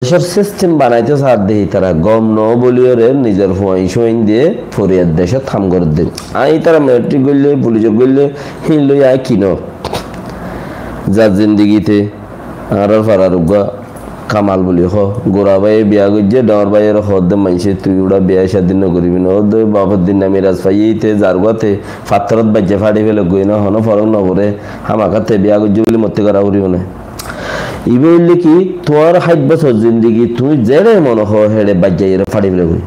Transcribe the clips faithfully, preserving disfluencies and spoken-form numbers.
decór sistem banaitó saádde, ítara gom noó buliyóre nizor fuain cúain diyé foriyar decót ham gorédde. Aññí ítara militari goillé, fulisot goillé, híin loi aññí ki noó? Zar zindigite añárar farar uggúa Kamal buli hoó, gura báiye biya goijjé, dhoóñr báiyoré hoódde maincé, tui uçá biya cádi nogoribi, noódde bafor din nami raz faiyé, íte zargúa te fattórót baijjá fáçi féle goi noó, honó forók noforé, hámaká te biya goijjé buli mottí gorá foribó né. Ibá óilde ki, tuáñr háit bosór zindigi, tuñí zeçé mone hoó héçe baijjá iyóre fáçi féle goi.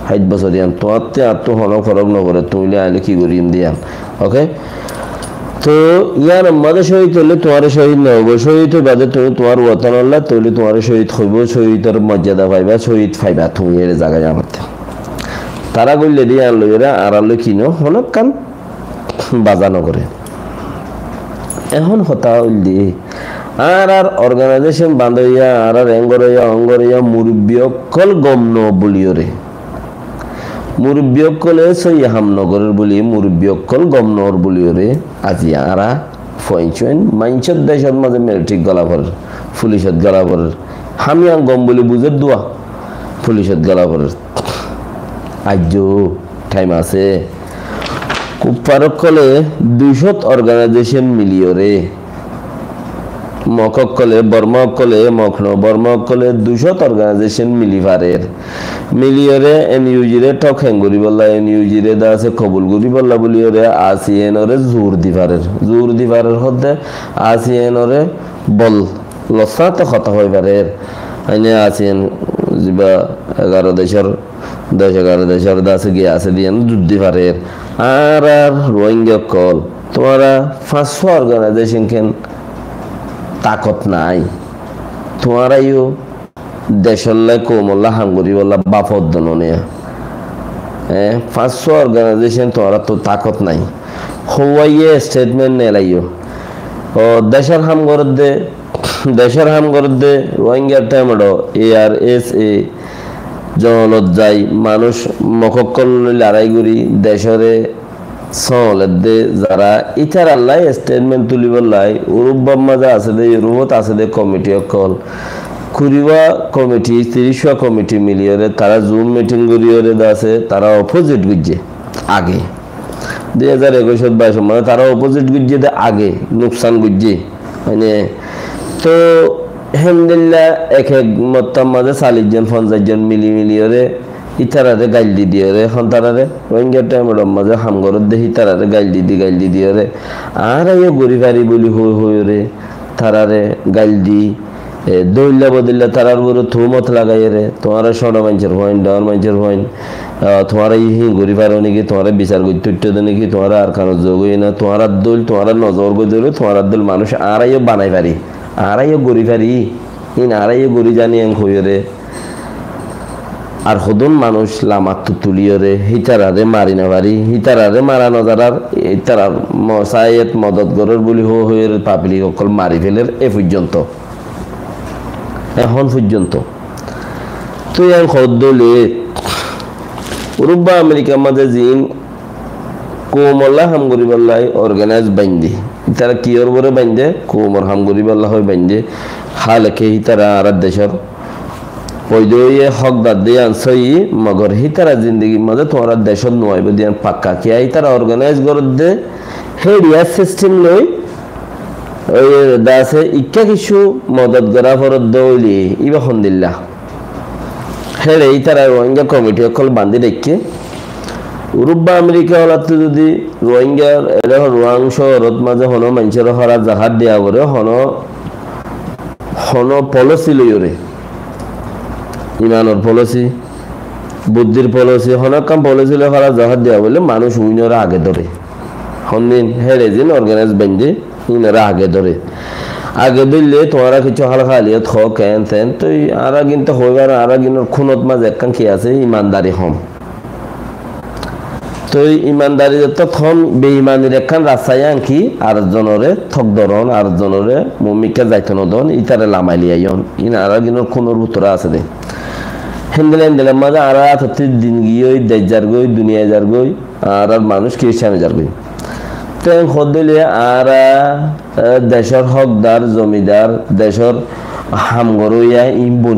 Háit bosór yián, tuáñtte añáttu honó forók noforé, tuñí loi aññí loi ki goijjum de yián. Oke? Toh, yiánor mazé cóhid óile tuáñre cóhid nohoibó, cóhid óiba de tuñí tuáñr wotonolla, tóile tuáñre cóhid hoibó, cóhidor moijjada faiba, cóhid faiba tuñí ére zaga yián mazé. Tará goillé de yián loiyóre añárar loi ki noó, honókkan bazá nogoré. Ehón hotá óilde, añárar organaizécon bandóiya, añárar eén goróiya, oón goróiya, murubbi ókkol gom noó buliyóre. Murubbi ókkole sóiyi ham nogorér buli, murubbi ókkol gom noór buliyóre, azi añára fuain cúain maincór decót mazé militari gola forer, fulisot gola forer. Ham yián gom buli buzér dua, fulisot gola forer. Aijjó thaim asé. Kuffar ókkole duicót organaizécon miliyóre, Mok ókkole, Borma ókkole, Mok no, Borma ókkole duicót organaizécon mili farer. Miliyóre en iu ji re thók héng goríbolla, en iu ji re de asé kobul goríbolla buliyóre ASEAN ore zur di farer. Zur di farer hoódde ASEAN ore bol lossáte hotá hoi farer. Aine ASEAN ziba egaró decór, doc egaró decór de asé giya asé de yián zuddi farer. Añárar Rohingya ókkol, tuáñra fañs cúa organaizécon ken takot nai. Tuáñra yó decólla, koumolla ham goríbolla báfot de no niya. E, fañs cúa organaizécon tuáñrattu takot nai. Houwaiye stetment nelaiyó. O, decór ham gorédde, decór ham gorédde Rohingya Temedho, ARSA, zongolot zai manúic Mok ókkol loi larái gorí decóre sóoledde zará ítarallá stetment tulíbollá Urubbar mazé asé dé, Urubot asé dé komiti ókkol, kuri wá komiti, tiríc wá komiti miliyóre tará Zoom miting goríyóre de asé, tará opozit goijjé age. Dui házar ekuicot baicot mazé tará opozit goijjé dé age, nuksan goijjé. Mane, toh héndilla ek ek mottar mazé callic zon, fonzaic zon mili miliyóre ítararé gail di diyóre, hon tararé, Rohingya Temedhor mazé ham gorédde hítararé gail di di, gail di diyóre, añára yó gorí fari buli hoi hoiyóre, tararé gail di, e, dóilla bodilla tarar uore tuhumot lagaiyóre, tuáñra cóñço maincór fuain, dhoóñr maincór fuain, a, tuáñra híin gorí faro niki, tuáñra bisar goittó uiththó dé niki, tuáñra Arkanot zogói na, tuáñrar dóil, tuáñra nozor goi dóile, tuáñrar dóil manúic añára yó banai fari, añára yó gorí fari, híin añára yó gorí zani en hoiyóre. Ar hodún manúic lamattu tuliyóre, hítararé mari no fari, hítararé mara no zarar, hítarar mo-, saáyet modot gorér buli hoi hoiyóre pablik ókkol mari féler e foijjonto. Ehón foijjonto. Tui en hoódde óile, Urubba Amerikar mazé ziín koumolla ham goríbollá organais baindé. Ítara kiyór uore baindé? Koumor ham goríbollá hoi baindé. Háleke ítara añárar decór foida óiye hókdar de yián sóiyi, mogor hítara zindigir mazé tuáñrar decót no aibó de yián pakka. Kiyá ítara organais gorédde, héçiya sistem loi, ói de asé, ikká kessú modot gorá foredde óile, íba hondilla. Héçe ítara Rohingya komiti ókkol bandí raikké. Urubba Amerika olattú zudi Rohingyar eçé Ruang cóorót mazé honó maincóre hóra zahát diya foré, honó, honó polisi loiyóre, imanor polisi, buddír polisi, honó ekkán polisi loi hóra zahát diya foille manúic uinoré age dóre. Hondin héçe zin organais baindé, híinoré age dóre. Age dóille tuáñra kessú hálka haliyot hoó, keén teén, toi añára gin to hoibar, añára ginor kúnot mazé ekkán ki asé, imandari hom. Toi imandari zettót hom, beimanir ekkán rasta yián ki, ar zonoré tók doron, ar zonoré muúmikká zaito nodon, ítare lamai liyaiyon. Iín añára ginor kúnor bútore asé dé. Héndilla héndilla mazé añárar átottú din giyói, dec zargói, duniya zargói, añárar manúic Kiristan zargói. Te en hoddé óile añára, e, decór hókdar, zomidar, decór ham goróya ín boni